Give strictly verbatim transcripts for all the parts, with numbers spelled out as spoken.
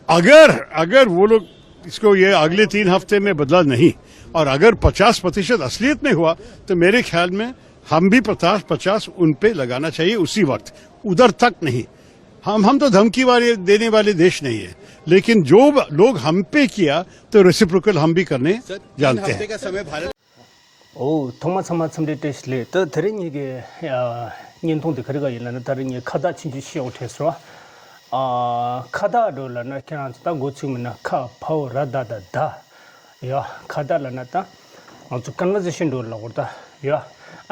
अगर अगर वो लोग इसको ये अगले तीन हफ्ते में बदला नहीं और अगर पचास प्रतिशत असलियत में हुआ, तो मेरे ख्याल में हम भी पचास पचास उन पे लगाना चाहिए उसी वक्त, उधर तक नहीं। हम हम तो धमकी वाले, देने वाले देश नहीं है, लेकिन जो ब- लोग हम पे किया, तो रेसिप्रोकल हम भी करने जानते हैं। ཨོ། ཐོག་མ་ཚང་མ་འཚམས་འདྲི་བཀྲ་ཤིས་བདེ་ལེགས། ད་དེ་རིང་ངེད་ཀྱི་ཨ་བརྙན་ཐུང་འདི་ག་རེ་ག་ཡིན་ལབ་ན། ད་རིང་ངས་ཁ་བཏགས་ཆུང་ཆུང་ཤོག་བྲིས་སོང་། ཨ་ཁ་བཏགས་འགྲོ་ལབ་ན། ཁྱེད་རང་ཚོ་ད་འགོ་ཚུགས་མིན་ན་ཁ་བ་འོ་ར་བཏགས་ད་ད་ཡ། ཁ་བཏགས་ལབ་ན་ད་ང་ཚོ་ཀོན་ཝར་སེ་ཤན་འགྲོ་ལབ་དགོས་ད་ཡ། ཨ་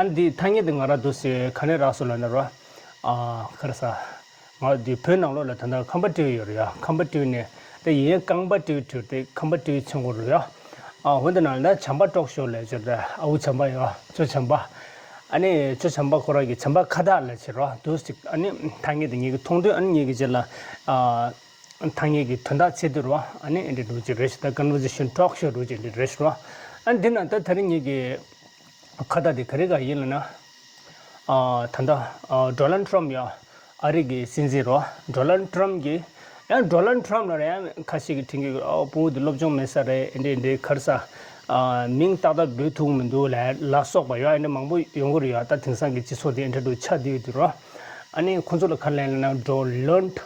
ནི་འདི་ཐ་སྙད་འདི་ང་རང་འདུག་སེ་ག་ནས་རག་སོང་ལབ་ན་ར། ཨ་ག་རེ་ཟ། ང་འདི་བོད་ནང་ལོགས་ལ་ད་ལྟ་ཁམས་པ་ཊི་བི་ཡོད་རེད་ཡ། ཁམས་པ་ཊི་བི་ནས་ད་ཡིན་རྐང་པ་ཊི་བི་བྲིས་ཏེ་ཁམས་པ་ཊི་བི་མཚོན་གྱི་རེད་ཡ། ཨ་འོན་ཏེ་ནང་ལ་བྱམས་པ་ཊོག་ཤོ་ལབ་ཅིག་རེད། ཨ་བུ་བྱམས་པ་ཡ། ཅོ་བྱམས་པ། ཨ་ནི་ཅོ་བྱམས་པ་ཁོ་རང་གི་བྱམས་པ་ཁ་བཏགས་ལབ་ཅིག་རེད་འདུག་སེ། ཨ་ནི་ཐ་སྙད་དེ་ངེད་ཀྱི་མཐོང་དུས། ཨ་ནི་ངེད་ཀྱི་རྗེས་ལ་ཨ་ཐ་སྙད་ཀྱི་དོན་དག་འཚོལ་དུས་རེད། ཨ་ནི་འདི་འདྲ་ཅིག་རེད་ཤག་ད་ཀོན་ཝར་སེ་ཤན་ཊོག་ཤོ་འདྲ་ཅིག་འདི་རེད་ཤག་ཨ་འདི་ན་ད་དེ་རིང་ངེད་ཀྱི་ཁ་བཏགས་དེ་ག་རེ་ག་ཡིན་ལབ་ན། ཨ་ད་ལྟ་ཨ་ཌོ་ནལ་ཌི་ཊམ་ཕི་ཡ། ཨ་རི་གི་སྲིད་འཛིན་རེད། ཌོ་ནལ་ཌི་ཊམ་ཕི་གིས་ཡང་ཌོ་ནལ་ཌི་ཊམ་ཕི་ལབ་ན་ཡང་ཁ་ཤས་ཀྱིས་དྲན་གྱི་ཡོད། ཨོ་ཕྲུ་གུ་དེ་སློབ་སྦྱོང་མེད་ས་རེད། འདི་འདྲ་ག་རེ་ཟ། ཨ་མིང་ཏག་ཏག་འབོད་ཐུབ་མི་འདུག་ལབ་ལ་སོགས་པ་ཡ། འདི་འདྲ་མང་པོ་ཡོང་གི་རེད་ཡ། ད་དེང་སང་གི་སྤྱི་ཚོགས་དེ་འདི་འདྲ་ཆགས་བསྡད་ཡོད་དུས་རེད། ཨ་ནི་ཁོ་ཚོ་ལ་ག་རེ་ལབ་ན། ཌོ་ནལ་ཌི་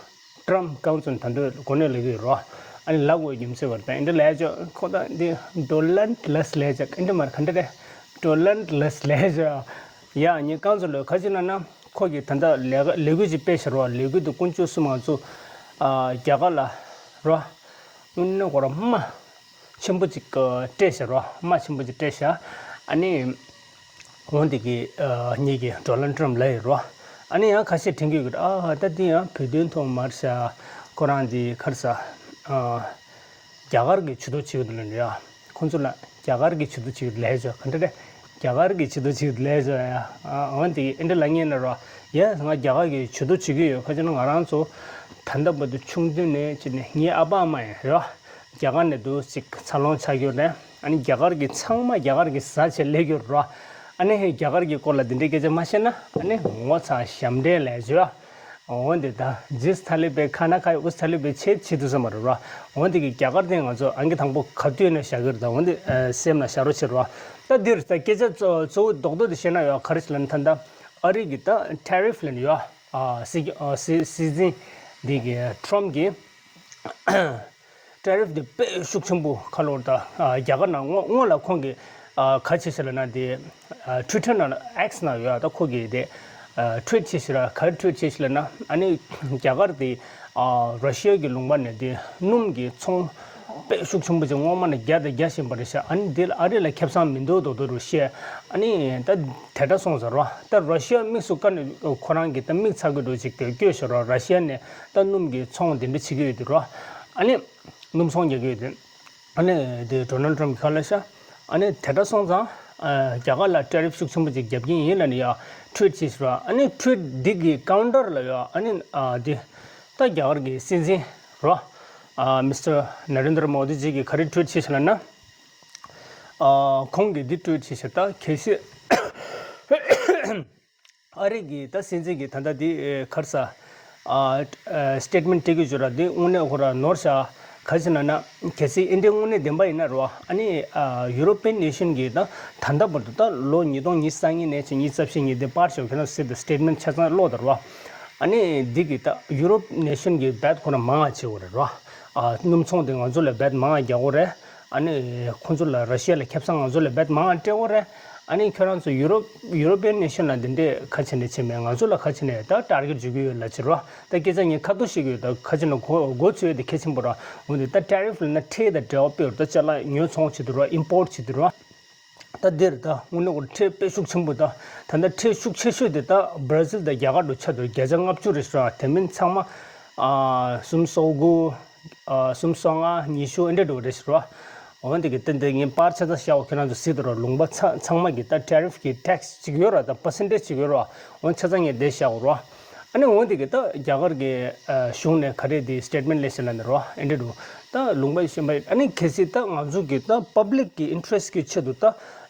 ཊམ་ཕི་གང་ཚོ་ད་དུང་གོ་གནས་ལ་ཡོད་རེད། ཨ་ནི་ལབ་དགོས་རྒྱུ་མཚན་བར་དང་འདི་འདྲ་ལབ་ཆོག་ཁོ་ད་འདི་ཌོ་ནལ་ཌི་ལབ་ལབ་ཆོག་འདི་འདྲ་མ་རེད། ག་འདྲ་རེད། ཌོ་ནལ་ཌི་ལབ་ལབ་ཆོག་ཡ། ངས་གང་ཚོ་ལབ་ག་ཅི་ལབ་ན། ཁོ་གིས་ད་ལྟ་ལས་ཀ་ལས་འགུལ་ཅིག་སྤེལ་བཞག་རེད། ལས་འགུལ་དེ་དཀོན་མཆོག་གསུམ་ང་ཚོ་ཨ་རྒྱ་གར་ལ་རེད། དངོས་གནས་ཁོ་རང་མ་ཆེན་པོ་ཅིག་སྤྲད་བཞག་རེད། མ་ཆེན་པོ་ཅིག་སྤྲད་བཞག་ཨ་ནི་འོ་འདི་གི་ཨ་ངེད་ཀྱི་ཌོ་ནལ་ཌི་ཊམ་ཕི་ལབ་ཡོད་རེད། ཨ་ནི་ཡང་ཁ་ཤས་དྲན་གྱི་ཡོད་གི། ཨ་ད་འདི་ཡང་བོད་དོན་ཐོག་མ་རེད་ཤག་ཁོ་རང་འདི་ག་རེ་ཟ། ཨ་རྒྱ་གར་གྱི་ཇུས་གཏོགས་བྱེད་ཀྱི་འདུག་ལབ་ནས་ཡ། ཁོ་ཚོ་ལ་རྒྱ་གར་གྱི་ཇུས་གཏོགས་བྱེད་ཀྱི་འདུག་ལབ་ཆོག་ག་འདྲ་རེད། རྒྱ་གར་གྱི་ཇུས་གཏོགས་བྱེད་ཀྱི་འདུག་ལབ་ཆོག་ཡ། ཨ་འོ་འདི་འདི་འདྲ་ལབ་མཁན་ལ་རེད། ཡ་ང་རྒྱ་གར་གྱི་ཇུས་གཏོགས་བྱེད་ཀྱི་ཡོད། ག་ཅི་ན་ང་རང་ཚོ་ད་ལྟ་བར་དུ་ཆུང་དུས་ནས་བྱས་ནས་ངའི་ཨ་ཕ་ཨ་མ་ཡང་རེད། རྒྱ་གར་ནས་འདུག་སེ་འཚར་ལོངས་ཆགས་ཡོད་རེད། ཨ་ནི་རྒྱ་གར་གྱི་ཚང་མ་རྒྱ་གར་གྱི་ཟ་བྱས་སླེབས་ཡོད་རེད། ཨ་ནི་རྒྱ་གར་གྱི་སྐོར་ལ་འདི་འདྲའི་སྐད་ཆ་མ་བཤད་ན་ཨ་ནི་ངོ་ཚ་ཞབས་འདྲེན་ལབ་ཆོག་འོ་འདི་ད་ཇིས་ཐ་ལི་པེ་ཁ་ན་ཁ་ཡི་ཨུས་ཐ་ལི་པེ་ཆེད་ཆེད་དུ་བསམ་པ་རེད་ར། འོ་འདི་གི་རྒྱ་གར་དེ་ང་ཚོ་ཨང་ཀི་དང་པོ་ག་དུས་ནས་བཞག་གི་རེད། ད་འོ་འདི་ཨ་སེམས་ལ་བཞག་རོགས་བྱེད་ར། ད་འདིར་ད་སྐད་ཆ་གཙོ་གཙོ་བོ་རྡོག་རྡོག་དེ་བཤད་ན་ཡོད། ག་རེ་ཞིག་ལབ་ན་ད་ལྟ་ཨ་རི་གི་ད་ཊེ་རིཕ་ལབ་ནས་ཡོད། ཨ་སྲིད་ཨ་སྲིད་སྲིད་འཛིན་འདི་གི་ཊམ་ཕི་གི་ཊེ་རིཕ་དེ་དཔེ་ཤུགས་ཆེན་པོ་ཁ་ལོར་ད་ཨ་རྒྱ་གར་ནང་སྔོན་སྔོན་ལ་ཁོང་གིས་ཨ་ག་བྱས་ཤག་ལབ་ན་དེ་ཨ་ཊུའི་ཊར་ནང་ལ་ཨེགས་ནང་ཡོད་ད་ཁོ་གིས་དེ་ཨ་ཊུ་ཝིཊ་བྱས་ཤག་ར། ག་རེ་ཊུ་ཝིཊ་བྱས་ཤག་ལབ་ན། ཨ་ནི་རྒྱ་གར་དེ་ཨ་ར་ཤི་ཡ་གི་ལུང་པ་ནས་དེ་སྣུམ་གྱི་ཚོང་དཔེ་ཤུགས་ཆེན་པོ་ཅིག་སྔོན་མ་ནས་རྒྱག་དང་རྒྱག་བཞིན་པ་རེད་ཤག་ཨ་ནི་དེ་ལ་ཨ་རི་ལ་ཁེ་བཟང་མི་འདུག་མདོག་མདོག་རུ་བཤད། ཨ་ནི་ད་དེ་འདྲ་སོང་ཟེར་རོ། ད་ར་ཤི་ཡ་དམིགས་སུ་བཀར་ནས་ཁོ་རང་གིས་ད་མིག་ཚ་གི་འདྲ་ཅིག་བསྐྱོད་ཤག་རོ། ར་ཤི་ཡ་ནས་ད་སྣུམ་གྱི་ཚོང་དེ་འདྲ་བྱེད་ཀྱི་ཡོད་དེ་རོ། ཨ་ནི། སྣུམ་ཚོང་རྒྱག་གི་ཡོད་དེ། ཨ་ནི་དེ་ཌོ་ནལ་ཊམ་ཕི་ག་ལ་ཤ། ཨ་ནི་དེ་འདྲ་སོང་ཙང་ཨ་རྒྱ་གར་ལ་ཊེ་རིཕ་ཤུགས་ཆེན་པོ་ཅིག་རྒྱབ་ཀྱི་ཡིན་ལབ་ནས་ཡ་ཊུ་ཝིཊ་བྱས་ཤག་ར། ཨ་ནི་ཊུ་ཝིཊ་འདི་གི་ཀའུན་ཊར་ལ་ཡ་ཨ་ནི་ཨ་དེ་ད་རྒྱ་གར་གི་སྲིད་འཛིན་ར་ཨ་མིས་ཊར་ན་རེན་དྲ་མོ་དི་ཇི་གིས་ག་རེ་ཊུ་ཝིཊ་བྱས་ཤག་ལབ་ན། ཨ་ཁོང་གིས་འདི་ཊུ་ཝིཊ་བྱས་ཤག་ད་གལ་སྲིད། ཨ་རི་གི་ད་སྲིད་འཛིན་གྱིས་ད་ལྟ་འདི་ཨེ་ག་རེ་ཟ། ཨ་ཨ་སི་ཊེཊ་མེན་ཊི་སྤྲད་ཀྱི་ཡོད་ར། འདི་དངོས་གནས་ཁོ་ར་ནོར་ཤག་ག་རེ་ཟེར་ན་ན། གལ་སྲིད་ཨེ་འདྲའི་དངོས་གནས་བདེན་པ་ཡིན་ན་རོ། ཨ་ནི་ཨ་ཡུ་རོ་པི་ཡན་ནེ་ཤན་གྱིས་ད་ད་ལྟ་བར་དུ་ད་ལོ་ཉིས་སྟོང་ཉི་ཤུ་རྩ་གཉིས་ནས་བྱས་ཉི་ཤུ་རྩ་བཞི་ཉིན་དེ་བར་ཞོག་ཁྱེད་རང་ཚོ་ཟེར་དུས་སི་ཊེཊ་མེན་ཊི་ཆ་ཚང་ཀློག་དང་རོ། ཨ་ནི་འདི་གི་ད་ཡུ་རོབ་ནེ་ཤན་གྱི་བེད་ཁོ་རང་མང་ང་བྱེད་དགོས་རེད་རོ། ཨ་སྣུམ་ཚོང་དེ་ང་ཚོ་ལ་བེད་མང་ང་རྒྱག་དགོས་རེད། ཨ་ནི་ཁོང་ཚོ་ལ་ར་ཤི་ཡ་ལ་ཁེ་བཟང་ང་ཚོ་ལ་བེད་མང་ང་སྤྲད་དགོས་རེད། ཨ་ནི་ཁྱོད་རང་ཚོ་ཡུ་རོབ་ཡུ་རོ་པི་ཡན་ནེ་ཤན་ལ་འདི་འདྲས་ཁ་ཕྱེ་ནས་བྱེད་མེད། ང་ཚོ་ལ་ཁ་ཕྱེ་ནས་ད་ཊར་གེཊ་འཇུག་གི་ཡོད་ལབ་བྱེད་རོ། ད་སྐད་ཆ་ངས་ཁ་ཐུག་བཤད་ཀྱི་ཡོད། ད་ཁ་ཕྱེ་ན་གོ་གོ་ཚོད་དེ་གལ་ཆེན་པོ་རོ། འོན་ཏེ་ད་ཊེ་རིཕ་ལབ་ན་ཊེ་ཌི་དང་འབྲེལ་བ་དཔེ་ཡོད། ད་ཅ་ལག་ཉོ་ཚོང་བྱེད་དུས་རོ། ཨིམ་པོར་ཊི་བྱེད་དུས་རོ། ད་འདིར་ད་དངོས་གནས་ཁོ་ཊེ་ཌི་དཔེ་ཤུགས་ཆེན་པོ། ད་ད་ལྟ་ཊེ་ཌི་ཤུགས་ཆེ་ཤོས་དེ་ད་བྷ་ར་ཟིལ་དང་རྒྱ་གར་དུ་ཆགས་འདུག་བརྒྱ་ཆ་ལྔ་བཅུ་རེད་ཤག་དེ་མིན་ཚང་མ་ཨ་སུམ་སོ་དགུ་ཨ་སུམ་སོ་ལྔ་ཉི་ཤུ་ཨེ་འདྲ་འགྲོ་རེད་ཤག་འོན་ཏེ་གི་ཏན་ཏན་ངས་པར་ཆ་ཚང་བཤད་འོ་ཁྱེད་རང་ཚོ་གཟིགས་དང་རོ། ལུང་པ་ཚང་ཚང་མ་གི་ད་ཊེ་རིཕ་གི་ཊེག་སི་གཅིག་ཡོད་ར། ད་པར་སེན་ཊེཇ་གཅིག་ཡོད་ར། འོན་ཆ་ཚང་ངས་དེ་བཤད་འོ་རོ། ཨ་ནི་འོན་ཏེ་གི་ད་རྒྱ་གར་གི་ཨ་གཞུང་ནས་ག་རེ་དེ་སི་ཊེཊ་མེན་ཊི་སླེབས་ཤག་ལབ་ནས་རོ། ཨེ་འདྲ་འདུག་ད་ལུང་པ་གཞན་པ་ཨ་ནི་གལ་སྲིད་ད་ང་ཚོ་གི་ད་པབ་ལིག་གི་ཨིན་ཊི་རེ་སི་ཊི་གི་ཆེད་དུ་ད་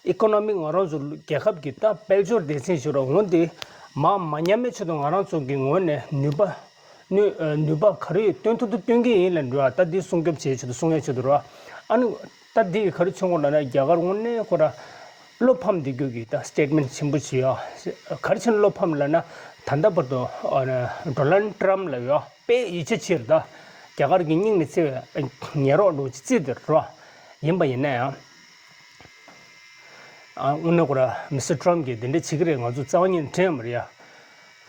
ཨི་ཀོ་ནོ་མི་ང་རང་ཚོ་རྒྱལ་ཁབ་གི་ད་དཔལ་འབྱོར་སྡེ་ཚན་ཞིག་རོ། འོན་ཏེ་མ་མ་ཉམས་པའི་ཆེད་དུ་ང་རང་ཚོ་གི་ངོས་ནས་ནུས་པ་ ནུས་ཨ་ནུས་པ་ག་རེ་སྟོན་ཐུབ་ཐུབ་སྟོན་གྱི་ཡིན་ལབ་འདྲ་བ། ད་འདི་སྲུང་སྐྱོབ་བྱེད་ཆེད་དུ་གསུང་ཡ་ཆེད་དུ་རོ། ཨ་ནི་ད་འདི་ག་རེ་མཚོན་གྱི་ཡོད་ལབ་ན། རྒྱ་གར་དངོས་གནས་ཁོ་ར་བློ་ཕམ་བསྡད་རྒྱུ་གི་ད་སི་ཊེཊ་མེན་ཊི་ཆེན་པོ་ཞིག་ཡོད། ག་རེ་བྱས་ནས་བློ་ཕམ་ལབ་ན། ད་ལྟ་བར་དུ་ཨ་ནི་ཌོ་ནལ་ཌི་ཊམ་ཕི་ལབ་ཡོད། དཔེ་ཡིད་ཆེས་ཆེ་རེད་ད། རྒྱ་གར་གྱི་སྙིང་ནས་བརྩེ་བའི་ཉེ་རོགས་འདྲ་བོ་ཅིག་བརྩིས་བསྡད་རོ། ཡིན་པ་ཡིན་ན་ཡང་། ཨ་དངོས་གནས་ཁོ་ར་མི་སི་ཊར་ཊམ་ཕི་གིས་དེ་འདྲ་བྱེད་ཀྱི་རེད། ང་ཚོ་རྩ་བ་ཉིད་ནས་དྲན་ཡ་མ་རེད་ཡ།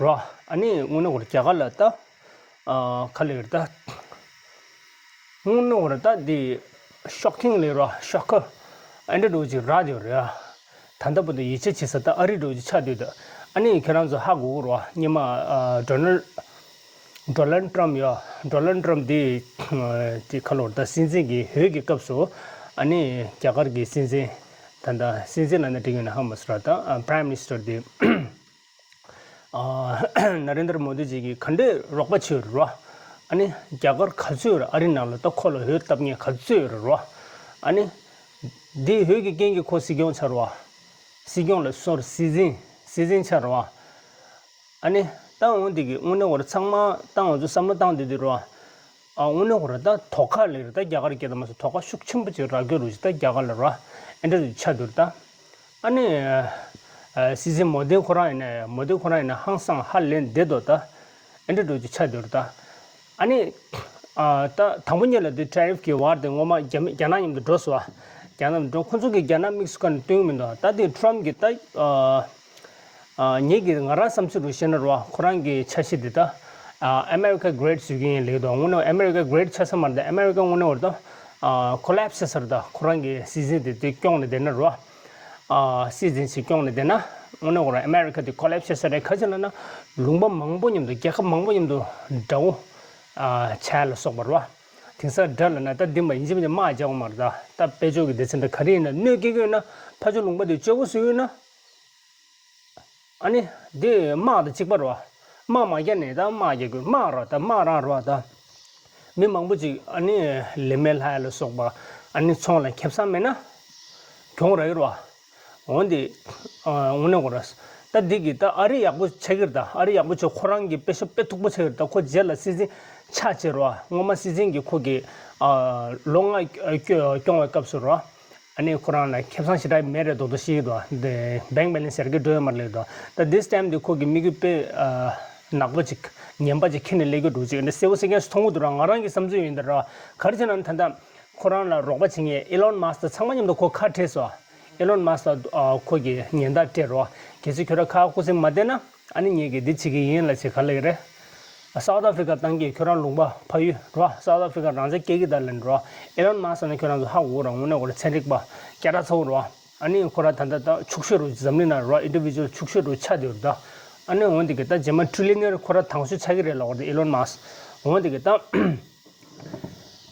རོ། ཨ་ནི་དངོས་གནས་ཁོ་ར་རྒྱ་གར་ལ་ད། ཨ་ག་རེ་རེད་ད། དངོས་གནས་ཁོ་ར་ད་འདི་ཤོག་ཀིང་ལབ་རོ། ཤོག་ཁ་ཨེ་འདྲ་འདྲ་བོ་ཅིག་རག་བསྡད་ཡོད་རེད་ཡ། ད་ལྟ་བར་དུ་ཡིད་ཆེས་བྱེད་ས་ད་ཨ་རི་འདྲ་བོ་ཅིག་ཆགས་བསྡད་ཡོད་ད། ཨ་ནི་ཁྱེད་རང་ཚོ་ཧ་གོ་གི་རེད་བ། སྔོན་མ་ཨ་ཌོ་ནལ་ཌོ་ནལ་ཌི་ཊམ་ཕི་ཡ། ཌོ་ནལ་ཌི་ཊམ་ཕི་འདི་དེ་ག་ལོར་ད་སྲིད་འཛིན་གྱི་འོས་ཀྱི་སྐབས་སུ། ཨ་ནི་རྒྱ་གར་གྱི་སྲིད་འཛིན། ད་ལྟ་སྲིད་འཛིན་ལབ་ན་འགྲིག་གི་ཡོད་ན་ཧ་མ་སོང་ར། ད་ཨ་པ་རའིམ་མི་ནི་སི་ཊར་འདི། ཨ་ན་རེན་དྲ་མོ་དི་ཇི་གིས་ག་འདྲས་རོགས་པ་བྱས་ཡོད་རེད་རོ། ཨ་ནི་རྒྱ་གར་ག་ཚོད་ཡོད་རེད། ཨ་རི་ནང་ལ་ད་ཁོ་ལ་འོས་བཏབ་མཁན་ག་ཚོད་ཡོད་རེད་རོ། ཨ་ནི་འདི་འོས་ཀྱི་རྐྱེན་གྱིས་ཁོ་སྲིད་སྐྱོང་ཆགས་རེད་བ། སྲིད་སྐྱོང་ལ་སོར་སྲིད་འཛིན་སྲིད་འཛིན་ཆགས་རེད་བ། ཨ་ནི་ད་འོ་འདི་གི་དངོས་གནས་ཁོ་ར་ཚང་མ་ད་ང་ཚོ་བསམ་བློ་བཏང་བསྡད་དུས་རེད་བ། ཨ་དངོས་གནས་ཁོ་ར་ད་དོ་ཁ་ལབ་རེད་ད། རྒྱ་གར་སྐད་དུ་མ་སོང་དོ་ཁ་ཤུགས་ཆེན་པོ་ཅིག་རག་གི་རེད་ཅིག་ད་རྒྱ་གར་ལ་ར། ཨེ་འདྲ་ཅིག་ཆགས་འདུག་ད། ཨ་ནི་ཨ་སྲིད་འཛིན་མོ་དི་ཁོ་རང་ཡིན་ན་མོ་དི་ཁོ་རང་ཡིན་ན་ཧང་སང་ཧ་ལས་བསྡད་འདུག་ད། ཨེ་འདྲ་འདྲ་ཅིག་ཆགས་འདུག་ད། ཨ་ནི་ཨ་ད་དང་པོ་ཉིད་ལ་དེ་ཊེ་རིཕ་གི་ཝར་དེ་སྔོན་མ་རྒྱ་མི་རྒྱ་ནག་མཉམ་དུ་འགྲོ་སོང་བ། རྒྱ་ནག་མཉམ་དུ་འགྲོ། ཁོ་ཚོ་གིས་རྒྱ་ནག་དམིགས་སུ་བཀར་ནས་སྟོན་གྱི་མི་འདུག་ད་དེ་ཊམ་ཕི་གིས་ད་ཨ། ཨ་ངེད་ཀྱིས་ང་རང་བསམ་ཚུལ་རུ་བཤད་ན་རོ། ཁོ་རང་གི་འཆར་གཞི་འདི་ད་ཨ་ཨ་མེ་རི་ཀ་གྷི་རེ་ཊི་བཟོ་གི་ཡིན་ལབ་ཀྱི་འདུག་དངོས་གནས་ཨ་མེ་རི་ཀ་གྷི་རེ་ཊི་ཆགས་ས་མ་རེད། ཨ་མེ་རི་ཀ་དངོས་གནས་འོ་ད་ཨ་ཁོ་ལེབ་སི་བྱེད་ས་རེད། ད་ཁོ་རང་གི་སྲིད་འཛིན་དེ་དེ་སྐྱོང་ནས་བསྡད་ན་རོ། ཨ་སྲིད་འཛིན་ཞིག་སྐྱོང་ནས་བསྡད་ན་དངོས་གནས་ཁོ་རང་ཨ་མེ་རི་ཀ་དེ་ཁོ་ལེབ་སི་བྱེད་ས་རེད། ག་ཅི་ལབ་ན་ལུང་པ་མང་པོ་མཉམ་དུ་རྒྱལ་ཁབ་མང་པོ་མཉམ་དུ་དགྲ་བོ་ཨ་ཆགས་ལ་སོགས་པ་རོ། དེང་སང་དགྲ་ལབ་ན་ད་འདི་མ་ཡིན་གཅིག་མིན་གཅིག་དམག་རྒྱག་དགོས་མ་རེད། ད་ད་དཔལ་འབྱོར་གྱི་སྡེ་ཚན་འདྲ་ག་རེ་ཡིན་ན་གནོད་སྐྱེལ་གྱི་ཡོད་ན་ཕར་ཕྱོགས་ལུང་པ་དེ་སྤྱོད་པོ་བཟོས་ཡོད་ན། ཨ་ནི་འདི་དམག་དང་གཅིག་པ་རེད་བ། དམག་མ་རྒྱག་ནས་ད་དམག་རྒྱག་དགོས། དམག་ར་ད་དམག་རང་རེད་བ། ད་མི་མང་པོ་ཅིག་ཨ་ནི་ལས་མེད་ལྷ་ཡ་ལ་སོགས་པ་ཨ་ནི་ཚོང་ལ་ཁེ་བཟང་མེད་ན་གྱོང་རག་གི་རེད་བ། འོན་ཏེ་ཨ་དངོས་གནས་ཁོ་ར་ད་འདི་གི་ད་ཨ་རི་ཡག་པོ་ཆགས་ཀྱི་རེད། ད་ཨ་རི་ཡག་པོ་ཆགས། ཁོ་རང་གི་དཔེ་ཤོག་དཔེ་མཐུག་པོ་ཆགས་ཀྱི་རེད། ད་ཁོ་རྗེས་ལ་སྲིད་འཛིན་ཆགས་བྱས་རེད་བ། སྔོན་མ་སྲིད་འཛིན་གྱིས་ཁོ་གི་ཨ་ལོ་ལྔ་སྐྱོ་སྐྱོང་བའི་སྐབས་སུ་རེད་བ། ཨ་ནི་ཁོ་རང་ལ་ཁེ་བཟང་ཞེ་དྲག་མེད་རེད་མདོག་མདོག་བཤད་ཀྱི་འདུག་འདི་བེང་ཀི་བེ་ལེན་སི་ཡར་རྒྱས་འགྲོ་ཡོད་མ་རེད་ལབ་འདུག་ད་འདི་སི་ཊེམ་འདི་ཁོ་གི་དམིགས་ཡུལ་དཔེ་ཨ་ནག་པོ་ཅིག་ངན་པ་ཅིག་འཁྱེར་ནས་སླེབས་ཀྱི་འདུག་ཅིག་འདི་གསལ་པོ་གསལ་རྐྱང་ཞིག་མཐོང་གི་འདུག་ར། ང་རང་གི་བསམ་ཚུལ་ཡིན་ད་ར། ག་རེ་བྱས་ན་ད་ལྟ་ཁོ་རང་ལ་རོགས་པ་བྱེད་མཁན་ཨི་ལོན་མཱ་སི་དང་ཚང་མ་མཉམ་དུ་ཁོ་ཁ་བྲལ་སོང་། ཨི་ལོན་མཱ་སི་ལ་ཨ་ཁོ་གི་ཉེན་བརྡ་སྤྲད་རོགས། གལ་སྲིད་ཁྱོད་རང་ཁ་ཁུ་སིམ་མ་བསྡད་ན། ཨ་ནི་ངེད་ཀྱིས་འདི་བྱེད་ཀྱི་ཡིན་ལབ་བྱས་ག་ལབ་ཀྱི་རེད། སའུ་ཐི་ཨ་ཕི་རི་ཀ་ཏང་གིས་ཁྱོད་རང་ལུང་པ་ཕ་ཡུལ་རོ། སའུ་ཐི་ཨ་ཕི་རི་ཀ་རང་བཙན་སྐྱེལ་གྱི་ད་ལན་རོ། ཨི་ལོན་མཱ་སི་ནི་ཁྱོད་རང་ཚོ་ཧ་གོ་རོ། དངོས་གནས་ཁོ་རང་ཚན་རིག་པ་སྐད་གྲགས་ཚ་བོ་རོ། ཨ་ནི་ཁོ་རང་ད་ལྟ་ད་ཕྱུག་ཤོས་རུ་འཛམ་གླིང་ནང་རོ། ཨིན་ཌི་བི་ཇུ་ཨལ་ཕྱུག་ཤོས་རུ་ཆགས་བསྡད་ཡོད་རེད་ད། ཨ་ནི་འོན་ཏེ་གི་ད་རྗེས་མ་ཊི་རི་ལི་ཡོ་ནར་ཁོ་རང་དང་ཤོས་ཆགས་ཀྱི་རེད་ལབ་ཀྱི་རེད་ད་ཨི་ལོན་མཱ་སི། འོན་ཏེ་གི་ད།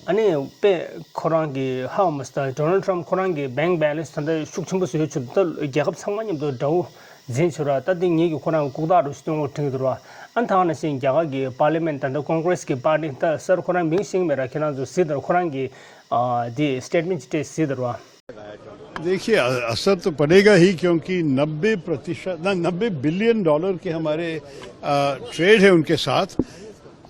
ཨ་ནི་དཔེ་ཁོ་རང་གི་ཧ་མ་སི་ད་ཌོ་ནལ་ཊམ་ཕི་ཁོ་རང་གི་བེང་ཀི་བེ་ལེན་སི་ད་ལྟ་ཤུགས་ཆེན་པོ་བཟོས་ཡོད་ཆུ་ད་རྒྱལ་ཁབ་ཚང་མ་མཉམ་དུ་དགྲ་བོ་འཛིན་བྱས་ར། ད་འདི་ངེད་ཀྱི་ཁོ་རང་གི་ལྐུགས་རྟགས་རུ་སྟོན་དགོས་དྲན་གྱི་འདུག་ར། ཨ་ནི་ད་ག་ནང་བཞིན་རྒྱ་གར་གི་པར་ལི་མེན་ཊི་ད་ལྟ་ཀོང་གྷི་རེ་སི་གི་པར་ཊི་ད་སར་ཁོ་རང་མིང་ཤེས་ཀྱི་མེད་ར། ཁྱེད་རང་ཚོ་གཟིགས་དང་ཁོ་རང་གི་ཨ་འདི་སི་ཊེཊ་མེན་ཊི་ཅིག་སྤྲད་གཟིགས་དང་ར། देखिए, अ-, असर तो पड़ेगा ही, क्योंकि नब्बे प्रतिशत, ना, नब्बे बिलियन डॉलर के हमारे, अ, ट्रेड है उनके साथ।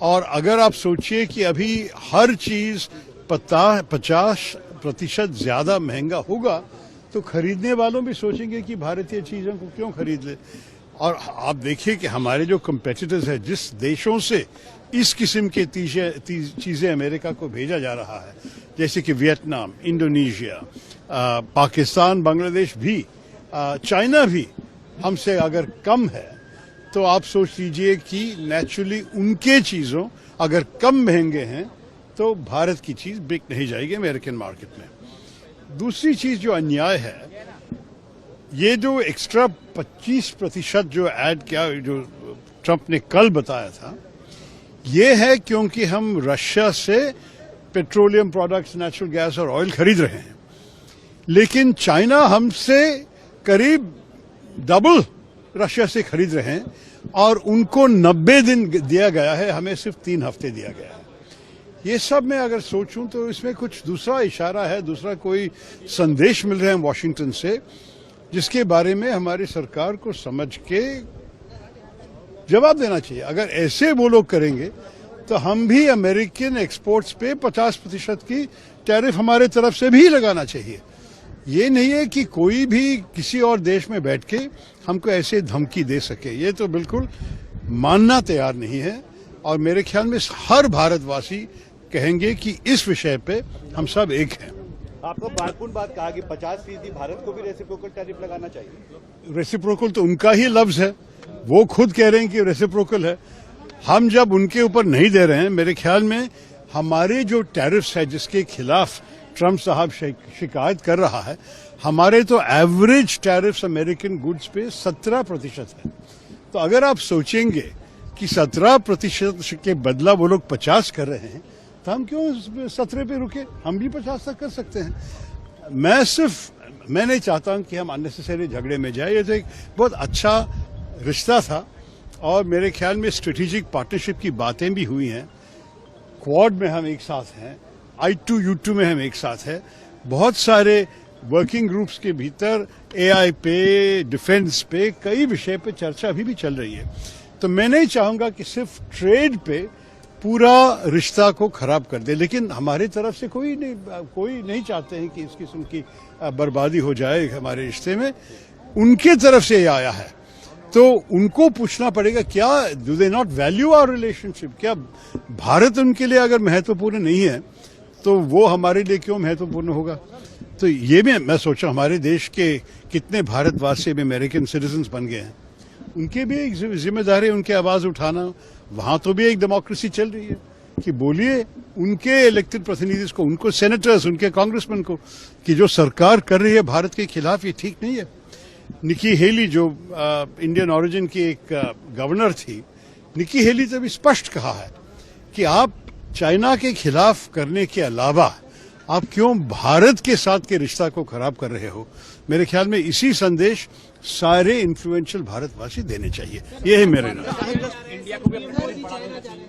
और अगर आप सोचिए कि अभी हर चीज़ पता-, पचास प्रतिशत ज़्यादा महंगा होगा, तो खरीदने वालों भी सोचेंगे कि भारतीय चीज़ों को क्यों खरीद ले। और आप देखिए कि हमारे जो कॉम्पिटिटर्स हैं, जिस देशों से इस किस्म के तीजे-, ती-, चीज़ें अमेरिका को भेजा जा रहा है, जैसे कि वियतनाम, इंडोनेशिया, अ, पाकिस्तान, बांग्लादेश भी, अ, चाइना भी हमसे अगर कम है, तो आप सोच लीजिए कि नेचुरली उनके चीज़ों अगर कम महंगे हैं, तो भारत की चीज़ बिक नहीं जाएगी अमेरिकन मार्केट में। दूसरी चीज़ जो अन्याय है, ये जो एक्स्ट्रा पच्चीस प्रतिशत जो ऐड किया, जो ट्रंप ने कल बताया था, ये है क्योंकि हम रशिया से पेट्रोलियम प्रोडक्ट्स, नेचुरल गैस और ऑयल खरीद रहे हैं, लेकिन चाइना हमसे करीब डबल रशिया से खरीद रहे हैं और उनको नब्बे दिन दिया गया है, हमें सिर्फ तीन हफ्ते दिया गया है। ये सब मैं अगर सोचूं तो इसमें कुछ दूसरा इशारा है, दूसरा कोई संदेश मिल रहे हैं वॉशिंगटन से, जिसके बारे में हमारी सरकार को समझ के जवाब देना चाहिए। अगर ऐसे वो लोग करेंगे तो हम भी अमेरिकन एक्सपोर्ट्स पे पचास प्रतिशत की टैरिफ हमारे तरफ से भी लगाना चाहिए। ये नहीं है कि कोई भी किसी और देश में बैठ के हमको ऐसे धमकी दे सके, ये तो बिल्कुल मानना तैयार नहीं है। और मेरे ख्याल में हर भारतवासी कहेंगे कि इस विषय पे हम सब एक हैं। आपको महत्वपूर्ण बात कहा कि पचास फीसदी भारत को भी रेसिप्रोकल टैरिफ लगाना चाहिए। रेसिप्रोकल तो उनका ही लफ्ज है, वो खुद कह रहे हैं कि रेसिप्रोकल है। हम जब उनके ऊपर नहीं दे रहे हैं, मेरे ख्याल में हमारे जो टैरिफ्स है, जिसके खिलाफ ट्रंप साहब शि-, शिकायत कर रहा है, हमारे तो एवरेज टैरिफ्स अमेरिकन गुड्स पे सत्रह प्रतिशत है। तो अगर आप सोचेंगे कि सत्रह प्रतिशत के बदला वो लोग पचास कर रहे हैं, तो हम क्यों सत्रह पे रुके? हम भी पचास तक कर सकते हैं। मैं सिर्फ, मैं नहीं चाहता हूं कि हम अननेसेसरी झगड़े में जाए। ये तो एक बहुत अच्छा रिश्ता था और मेरे ख्याल में स्ट्रेटेजिक पार्टनरशिप की बातें भी हुई हैं। क्वाड में हम एक साथ हैं, आई टू यू टू में हम एक साथ हैं। बहुत सारे वर्किंग ग्रुप्स के भीतर एआई पे, डिफेंस पे, कई विषय पे चर्चा अभी भी चल रही है। तो मैं नहीं चाहूँगा कि सिर्फ ट्रेड पे पूरा रिश्ता को खराब कर दे, लेकिन हमारे तरफ से कोई नहीं, कोई नहीं चाहते हैं कि इस किस्म की, अ, बर्बादी हो जाए हमारे रिश्ते में। उनके तरफ से ये आया है, तो उनको पूछना पड़ेगा, क्या, do they not value our relationship? क्या भारत उनके लिए अगर महत्वपूर्ण नहीं है, तो वो हमारे लिए क्यों महत्वपूर्ण होगा? तो ये भी मैं सोचा, हमारे देश के कितने भारतवासी भी अमेरिकन सिटीजन्स बन गए हैं, उनके भी एक जि-, जिम्मेदारी है उनकी आवाज़ उठाना। वहाँ तो भी एक डेमोक्रेसी चल रही है कि बोलिए उनके इलेक्टेड प्रतिनिधि को, उनको सेनेटर्स, उनके कांग्रेसमैन को, कि जो सरकार कर रही है भारत के खिलाफ, ये ठीक नहीं है। निकी हेली, जो, अ, इंडियन ओरिजिन की एक, अ, गवर्नर थी, निकी हेली ने भी स्पष्ट कहा है कि आप चाइना के खिलाफ करने के अलावा आप क्यों भारत के साथ के रिश्ता को खराब कर रहे हो। मेरे ख्याल में इसी संदेश सारे इन्फ्लुएंशियल भारतवासी देने चाहिए। ये है मेरे राय। इंडिया को भी अपना टैरिफ बढ़ा देना चाहिए।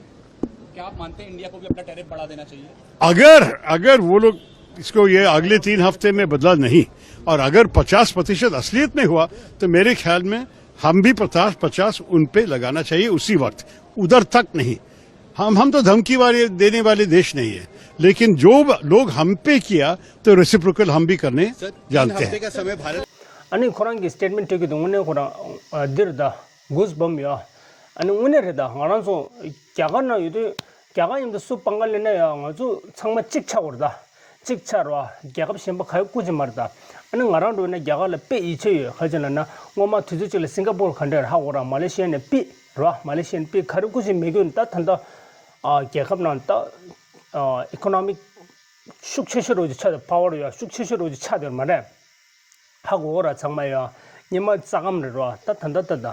क्या आप मानते हैं इंडिया को भी अपना टैरिफ बढ़ा देना चाहिए? अगर, अगर वो लोग इसको, ये अगले तीन हफ्ते में बदला नहीं और अगर पचास प्रतिशत असलियत में हुआ, तो मेरे ख्याल में हम भी पचास पचास उन पे लगाना चाहिए उसी वक्त, उधर तक नहीं। हम, हम तो धमकी वाले, देने वाले देश नहीं है, लेकिन जो ब-, लोग हम पे किया, तो रेसिप्रोकल हम भी करने जानते हैं। सर, तीन हफ्ते का समय भारत आनी खोरांग की स्टेटमेंट टेक दो उन्हें खोरांग दिर दा गुस बम या। आनी उन्हें रेदा हमारा सो क्या करना ये तो क्या का ये तो सु पंगा लेना या हमारा सो छंग में चिक छा उड़दा चिक छा रवा क्या कब शेंबा खाए कुछ मरदा। आनी हमारा डो ने क्या का ले पे इचे ये खाए जना ना वो मा तुझे चले सिंगापुर खंडर हा उड़ा मलेशिया ने पी रवा मलेशिया ने पी खरे कुछ मेगुन ता ठंडा क्या कब ना ता इकोनॉमिक ཤུགས་ཆེ་ཤོས་རོ་ཅིག་ཆགས་པ་བར་ཡོད་ཤུགས་ཆེ་ཤོས་རོ་ཅིག་ཆགས་དེར་མ་རེད། ཧ་གོ་ར་ཚང་མ་ཡོད། ཉི་མ་རྩ་ཀམ་རེད་རོ་ད་ད་ད་ད་ད།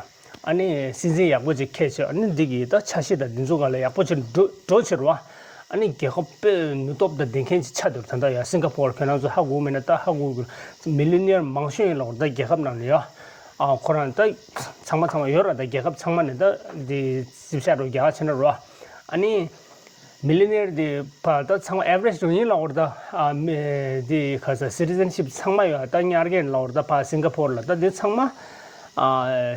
ཨ་ནི་སྲིད་འཛིན་ཡག་པོ་ཅིག་ཁྱེད་ཆེ་ཨ་ནི་འདི་གི་ད་ཆ་ཤས་དང་འདི་ཚོ་ག་ལ་ཡག་པོ་ཅིག་འགྲོ་འགྲོ་ཕྱིར་བ། ཨ་ནི་རྒྱལ་ཁབ་དཔེ་ནུས་སྟོབས་དང་ལྡན་མཁན་ཅིག་ཆགས་དེར་ད་ད་ཡོད་སིང་ག་ཕོར་ཁྱོད་རང་ཚོ་ཧ་གོ་མེད་ན་ད་ཧ་གོ་དགོས། མི་ལི་ནི་ཡར་མང་ཤོས་ཡིན་ལོག་ད་རྒྱལ་ཁབ་ནང་ནས་ཡོད། ཨ་ཁོ་རང་ད་ཚང་མ་ཚང་མ་ཡོད་ར་ད་རྒྱལ་ཁབ་ཚང་མ་ནས་ད་འདི་སྲིབ་ཤ་རོ་རྒྱ་ག་ཆེ་ན་རོ། ཨ་ནི། མི་ལི་ནེར་དེ་ཕ་ད་ཚང་མ་ཨེ་ཝ་རེཇ་དུ་ཡིན་ལ་འོར་ད་ཨ་མི་དེ་ཁ་ས་སི་ཊི་ཛན་ཤིབ་ཚང་མ་ཡོད་ད་ཉར་གན་ལ་འོར་ད་ཕ་སིང་ག་ཕོར་ལ་ད་དེ་ཚང་མ་ཨ་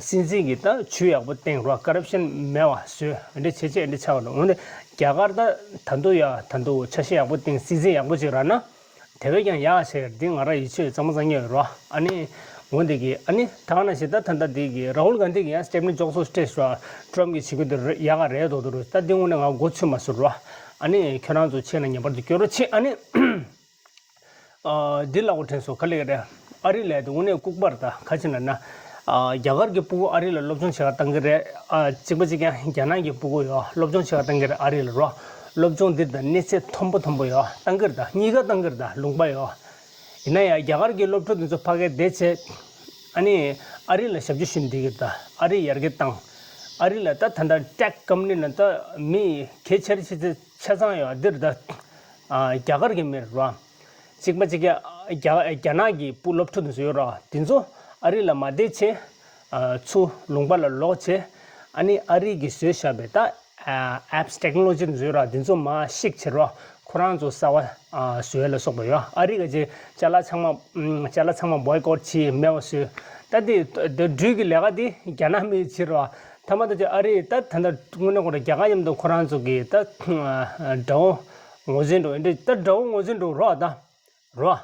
སྲིད་འཛིན་གྱི་ད་ཇུས་ཡག་པོ་བཏིང་རོགས་ཀ་རབ་ཤན་མེད་བ་བཟོས་འདི་བྱེད་ཆེད་འདི་ཆགས་རོགས་འོན་ཏེ་རྒྱ་གར་ད་ད་དུང་ཡ་ད་དུང་ཆ་ཤས་ཡག་པོ་བཏིང་སྲིད་འཛིན་ཡག་པོ་ཅིག་རག་ན། དེ་བས་ཀྱང་ཡག་ཟེར་འདི་ང་རང་ཡིད་ཆེས་གཙང་མ་གཙང་རྐྱང་ཡོད་རོ། ཨ་ནི་འོ་འདི་གི་ཨ་ནི་ད་ག་ནང་བཞིན་ད་ད་ལྟ་འདི་གི་རཱ་ཧུལ་གྷན་དྷི་གི་ཡང་སི་ཊེ་ཊི་མེན་ཊི་མགྱོགས་སུ་སྤྲད་ཤོག་ཊམ་གི་བྱེད་སྒོ་འདི་རེ་ཡག་ག་རེད་དོ་དོ་རུ་ད་འདི་དངོས་གནས་ང་མགོ་ཚོས་མ་ཟུར་རོ། ཨ་ནི་ཁྱོད་རང་ཚོ་ཆེད་ལ་ངེས་པར་དུ་སྐྱོ་རོ་ཆེ་ཨ་ནི། ཨ་འདི་ལ་འོ་དྲན་སོ་ག་ལེ་ག་རེད། ཨ་རི་ལས་དེ་དངོས་གནས་ལྐུགས་པར་ད་ག་ཅི་ན་ན། ཨ་རྒྱ་གར་གྱི་སྤུ་གུ་ཨ་རི་ལ་སློབ་སྦྱོང་བྱེད་ག་བཏང་གི་རེད། ཨ་གཅིག་པ་གཅིག་ཀྱང་རྒྱ་ནག་གི་སྤུ་གུ་ཡོད་སློབ་སྦྱོང་བྱེད་ག་བཏང་གི་རེད་ཨ་རི་ལ་རོ། སློབ་སྦྱོང་འདི་དང་གནས་ཚད་མཐོན་པོ་མཐོན་པོ་ཡོད་བཏང་གི་རེད་ད་གཉིས་ཀ་བཏང་གི་རེད་ད་ལུང་པ་ཡོད། ཡིན་ན་ཡང་རྒྱ་གར་གྱི་སློབ་ཕྲུག་འདི་ཚོ་ཕ་གིར་བསྡད་བྱས། ཨ་ནི་ཨ་རི་ལ་ཞབས་ཕྱི་ཞུ་འདི་གི་རེད་ད་ཨ་རི་ཡར་རྒྱས་བཏང་། ཨ་རི་ལ་ད་ད་ལྟ་ཊེག་ཀམ་པ་ནི་ལ་ད་མི་གལ་ཆེར་ཆེ་ཆེ་ཆ་ཚང་ཡོད་འདི་རེད་ད། ཨ་རྒྱ་གར་གྱི་མི་རེད་རོ། གཅིག་པ་གཅིག་རྒྱ་རྒྱ་རྒྱ་ནག་གི་སྤུ་སློབ་ཕྲུག་དེ་ཚོ་ཡོད་ར། དེ་ཚོ་ཨ་རི་ལ་མ་བསྡད་ཆེ། ཚུར་ལུང་པ་ལ་ལོག་ཆེ། ཨ་ནི་ཨ་རི་གིས་བཟོས་བཞག་པའི་ད་ཨེབ་སི་ཊེག་ནོ་ལོ་ཇི་དེ་ཚོ་ཡོད་ར། དེ་ཚོ་མར་བཤིག་ཆེ་ར། ཁོ་རང་ཚོ་གསར་བ་བཟོས་ལ་སོགས་པ་ཡོད། ཨ་རི་ག་ཅེ་ཅ་ལག་ཚང་མ་ཅ་ལག་ཚང་མ་བོའི་ཀོཊ་བྱེད་མེད་པ་བཟོས། ད་དེ་དེ་འགྲུལ་གྱི་ལས་ཀ་དེ་རྒྱ་ནག་མིས་བྱེད་ར། ཐ་མ་ད་ཅི་ཨ་རི་ད་ད་ལྟ་དངོས་གནས་ཁོ་རང་རྒྱ་གར་མཉམ་དུ་ཁོ་རང་ཚོ་གི་ད་དགྲ་བོ་ངོས་འཛིན་འགྲོ་འདི་ད་དགྲ་བོ་ངོས་འཛིན་འགྲོ་རོགས་ད་རོ།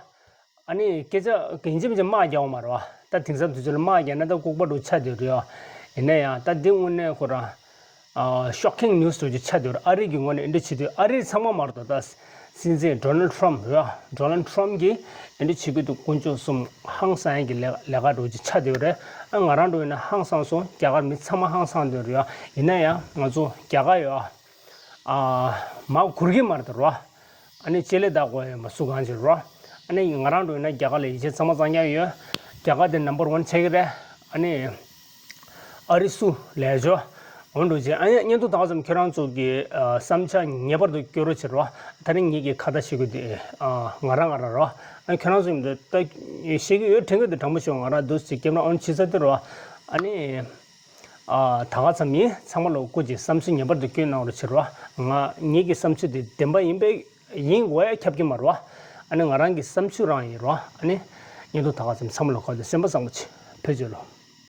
ཨ་ནི་སྐད་ཆ་གིན་ཅིམ་ཅིམ་དམག་རྒྱག་འོང་མ་རོ། ད་དེང་སང་དུས་ཚོད་ལ་དམག་རྒྱག་ན་ད་ལྐུགས་པ་འགྲོ་ཆགས་བསྡད་རེད་ཡ། ཡིན་ན་ཡང་ད་འདི་དངོས་གནས་ཁོ་རང་ཨ་ཤོག་ཀིང་ནིའུ་སི་འགྲོ་རྒྱུ་ཆགས་བསྡད་རེད། ཨ་རི་གི་ངོས་ནས་འདི་འདྲ་བྱེད་དུས་ཨ་རི་ཚང་མ་མ་རེད་ད། སྲིད་འཛིན་ཌོ་ནལ་ཊམ་རེད་ཡ། ཌོ་ནལ་ཊམ་གིས་འདི་འདྲ་བྱེད་ཀྱི་འདུག་དཀོན་མཆོག་གསུམ་ཧང་སང་ཡ་གི་ལས་ལས་ཀ་འགྲོ་རྒྱུ་ཆགས་བསྡད་རེད། ཨ་ང་རང་འགྲོ་ཡིན་ན་ཧང་སང་སོང་། རྒྱ་གར་མི་ཚང་མ་ཧང་སང་བསྡད་རེད་ཡ། ཡིན་ན་ཡང་ང་ཚོ་རྒྱ་གར་ཡ། ཨ་མ་གུར་གི་མར་དུ་རོ། ཨ་ནི་ལྕེ་ལེ་བདག་གོ་ཡ་མ་སུ་གང་ཅི་རོ། ཨ་ནི་ང་རང་འགྲོ་ཡིན་ན་རྒྱ་གར་ལ་ཡིད་ཆེས་ཚང་མ་གཙང་རྐྱང་ཡོད། རྒྱ་གར་དེ་ནམ་བར་ཝན་ཆགས་ཀྱི་རེད། ཨ་ནི་ཨ་རི་སུ་ལས་ཆོ་འོན་འགྲོ་ཅི། ཨ་ནི་བརྙན་ཐུང་ད་ག་ཙམ་ཁྱེད་རང་ཚོ་གི་ཨ་བསམ་འཆར་ངེས་པར་དུ་བསྐྱོན་རོགས་བྱེད་རོ། ད་རིང་ངེད་ཀྱི་ཁ་བརྡ་བྱེད་དགོས་དེ་ཨ་ང་རང་ང་རང་རོ། ཨ་ནི་ཁྱེད་རང་ཚོ་ཡིན་ད་ད་ཤེས་ཀྱི་ཡོད། དྲན་གྱི་འདུག་དྲང་པོ་ཞུ་ང་རང་འདུག་ཅིག་སྐྱེམ་ར་ཨོན་བྱེད་ས་དེ་རོ། ཨ་ནི། ཨ་ད་ག་ཙམ་ཡིན། ཚང་མ་ལ་སྐུ་མཁྱེན། བསམ་ཚུལ་ངེས་པར་དུ་བསྐྱོན་གནང་རོགས་བྱེད་རོགས། ང་ངེད་ཀྱི་བསམ་ཚུལ་དེ་བདེན་པ་ཡིན་པས་ཡིན་དགོས་ཡ་ཁྱབ་ཀྱི་མ་རོགས། ཨ་ནི་ང་རང་གི་བསམ་ཚུལ་རང་ཡིན་རོགས། ཨ་ནི་བརྙན་ཐུང་ད་ག་ཙམ་ཚང་མ་ལ་གོ་བདེ་སེམས་པ་བཟང་པོ་བྱེད། ཕེབས་བྱོས་ལོ།